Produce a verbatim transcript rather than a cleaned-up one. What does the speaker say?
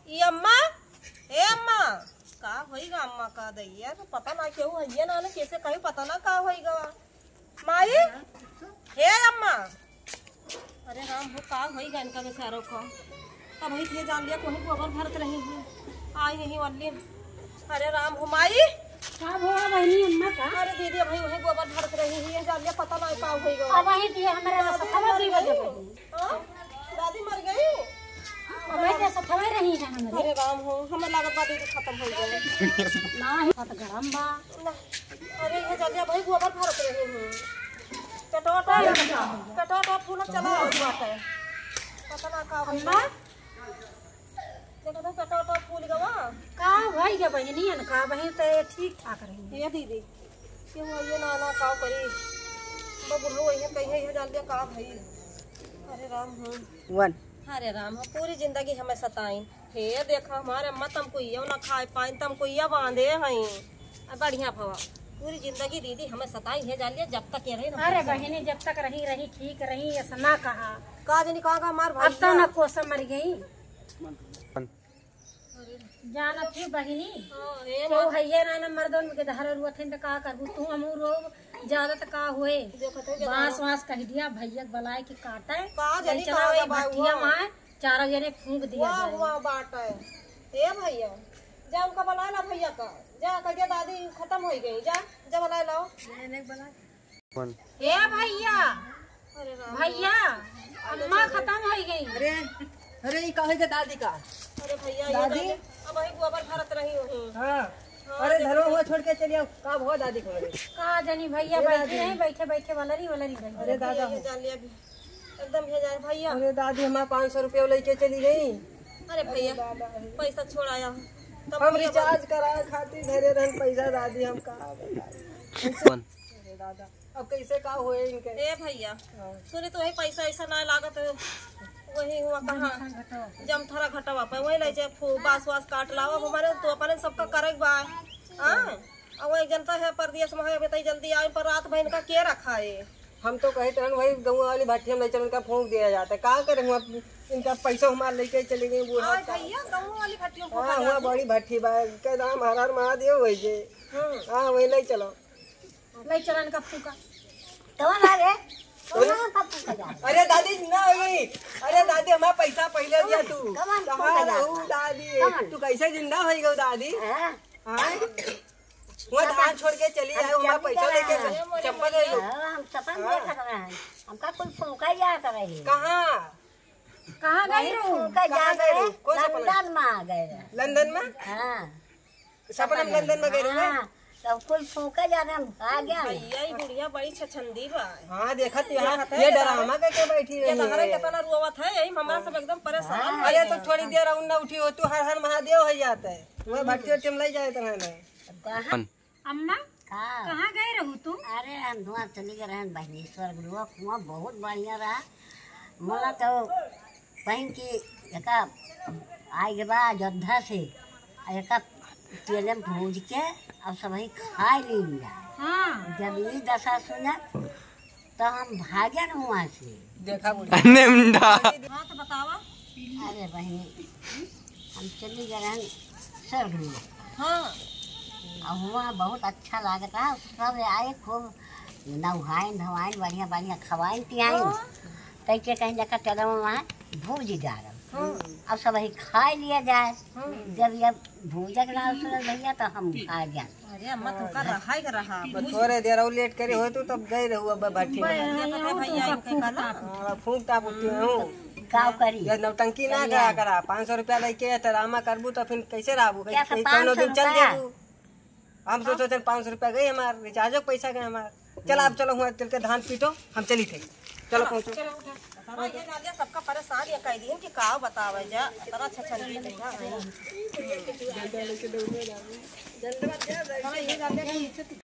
ई अम्मा, ए अम्मा, का होइगा अम्मा का दैया? तो पता ना केहू हइये ना, ना कैसे कहीं पता ना का होइगा। माई, हे अम्मा, अरे राम हो, का होइगा इनका बेचारों को? तब वही थे जान लिया, कोई गोबर भरत रही हूँ, आई नहीं वल्ली। अरे राम हो माई, का भवा बहिनी अम्मा का? अरे दीदी, अबही वही गोबर भरत रही हूँ, ये जान लिया, पता ना का होइगा। अब वही दिए हमारे अरे सफा मर दिए गई। जब हाँ? दादी मर गई? अब वही तो सफा रही है हमारे। अरे राम हो, हमें लागत बा दीदी खत्म हो गए। ना ही बहुत गरम बा। ना, अरे ये जान लिया, अबही गोबर भरत रही हूँ। पेटवा तो, पेटवा तो फूलत चला आवत बाटे। पता ना का होइगा। अम्मा? देखो तो पेटवा तो फूल गवा। का भइगा बहिनी, अन का बहिन, त ठीक ठाक रही। ये दीदी, क्यों ये ना, ना का करी? बा बुढ़ऊ ये कहिए, ये जान लिया का भई। अरे राम हो। वन। अरे राम हो, पूरी जिंदगी हमें सताइन। हे देखा, हमारे अम्मा तमकुइया ना खाए पाइन, तमकुइया बांधे हईं। अब बढ़िया भवा। पूरी जिंदगी दीदी हमें सताई है, जान लिया, जब तक ये रही ना अरे बहिनी, जब तक रही, रही, ठीक रही, ऐसा ना कहा। का जानी कहाँ का हमार अब तो भैया। ना कोसा मर गई। जानत ही बहिनी, हाँ, हे केहू माँ। हइये ना, ना मर्दन के धारा रुअत हैं, त का करबू? तू हमू रोब, ज्यादा त का होए? देखत है, बांस वांस कह दिया, भैया के बलाए के काटे। का ले जानी चला कहाँ वही का बा भट्टिया हुआ? माँ, चारों जने फूंक दिया वाह, जाए। वाह, बात है। ए भैया, जा उनका बलाए ला भैया का। जा, कह दिया दादी खत्म होइ गई। जा, जा बलाए लाओ। कौन? ए भैया, अरे राम। भैया, अम्मा खत्म होइ गई। अरे, अरे, ई का होइ गए दादी का? अरे भैया, ये दादी? दादी, अबही गोबर भरत रही हूँ। हाँ। हाँ, अरे, देखो। धरो हुआ छोड़ के चलिए, का भवा दादी को? का जानी भैया, ए बैठी दादी। रही, बैठे, बैठे, वलरी, वलरी रही। अरे दादा। ये जान लिया अभी। एकदम भेजा है भैया। अरे दादी, हमार पाँच सौ रुपया लेके चली गई। अरे भैया, पैसा छोड़ाया। तब हम भैया रिचार्ज कराए खातिर धरे रहन पैसा दादी, हम का बताई। कौन? अरे दादा, अब कैसे का होए इनके? ए भैया, हाँ। सुनी तो वही पैसा ऐसा ना लागत है, वही हुआ कहाँ जमथरा घटवा पे वही ले जाए फू-, बास वास काट लाओ। अब हमारे तो अपने सबका करे के बा। हाँ, अब वो एक जनता है परदेश में है, अबे तई जल्दी आए पर रात भर इनका के रखा है। हम तो कहे तहन वही गौवा वाली भट्टी में ले चल, इनका फूंक दिया जाता है। का करे हुआ, इनका पैसा हमार लेके चली गई बूढ़ा आय का। भैया, गौवा वाली भट्टियों को हाँ, हुआ बड़ी भट्टी बा, इनका नाम हर हर महादेव वही जे। हम्म। हाँ, वही ले चलो। ले चलन का फूका। कौन आ रे? कौन आ फूका जा? अरे दादी, जिंदा हो गई। अरे दादी, हमारा पैसा पहले दिया तू। कौन कहाँ फूका जा? रहू दादी? कौन? तू कैसे जिंदा हो गई दादी? हाँ। हाँ? वो धान छोड़ के चली हम आए, हमारा चली पैसा गए लेके हैं। चंपल ले लो। हाँ, हम सपन हाँ। देखत रहे हैं। हमका कुल फूका याद रहे। कहाँ? कहाँ गई वही रहू? फूका कहाँ जा गए रहे? रहू? कौन सा पलंग? लंदन में आ गए रहे। लंदन में? हाँ। सपन में लंदन में गए रहे? हाँ, तो कुल फूका जा रहे, हम आ गया। भैया, ई बुढ़िया बड़ी छछंदी बा। हाँ, देखत यहाँ देखत है ये ड्रामा करके बैठी ये रही तहरा है। कितना रोवत है, यही हमरा सब एकदम परेशान हाँ। हो अरे, गए। तो थोड़ी देर और ना उठी हो, तू हर हर महादेव हो जाता है। वह भट्टी उट्टी में ले जाए तो है ना। कहाँ? अम्मा, का? कहाँ गए रहू तू? अरे, हम हुआँ चली गए रहन बहिनी, स्वर्ग लोक हुआँ बहुत बढ़िया रहा। मोला तो कहीं की एका आइ गए बा अयोध्या से, आ एका तेले में भूज के और सबही खाए लीन जा। हाँ। जब ई दशा सुनत, तो हम भागन हुआँ से। देखा बुढ़िया। नेमडा। हाँ, तो बतावा। अरे बहिनी, हम चली गए रहन स्वर्ग में। हाँ। और हुआँ बहुत अच्छा लागत रहा, सब आए खूब नहाइन धोआइन, बढ़िया बढ़िया खवाइन पियाइन। हाँ। तै के कहीं देखा चलो वहाँ भूज डारब। हाँ। अब सबही खाए लिया जाए। हाँ। जब ये भूजक ना सुनल भैया तो हम खा जाए। अरे अम्मा, तुमका रहा के रहा। बस थोड़े देर और लेट करे हो तू, तब गए रहू अब भट्टी में। देखत है भैया, इनके का ना। हाँ, फूंक ताप उठती हूँ। का करी? ये नौटंकी ना करा करा, पाँच सौ रुपया लेके ड्रामा करबू तो फिर कैसे रहबू? क्या कहीं कौनो दिन चल देबू। हम सोचो चल पाँच सौ रुपया गए हमार, रिचार्जो के पैसा गए हमार। चल आप चलो, हुआँ चल के धान पीटो, हम चली थे। चलो पहुँचो। चलो उठा। हाँ, ये जान लिया, सबका परेशान ये कह दिए कि का बतावे जा, इतना अच्छा चल रही है। हाँ, ये जान लिया कि